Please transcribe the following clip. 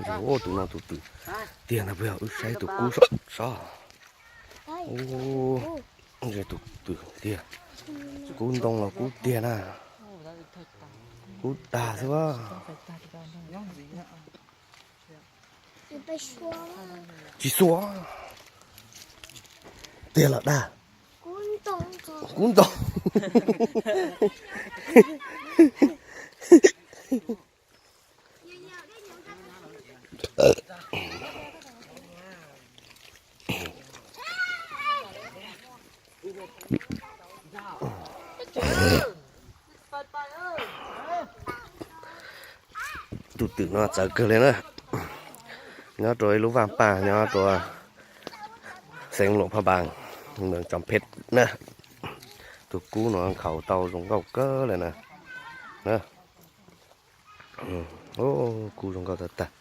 Tus no tus twm tiag ntag, peb wb saib tus kub sob. Tus twm tiag, kub ntoo los kub tiag na. Kub tag xwb. Tsis xuas. Tiag los dag. Kub ntoo. Tus twm no txawv kawg li na. Nyob rau ib lub vaj paj nyob rau xeev Luam Phaj Npaas, Tsoom Phem na. Tus kub no nkhaus tau zoo nkauj kawg li na. Kub zoo nkauj tag tag.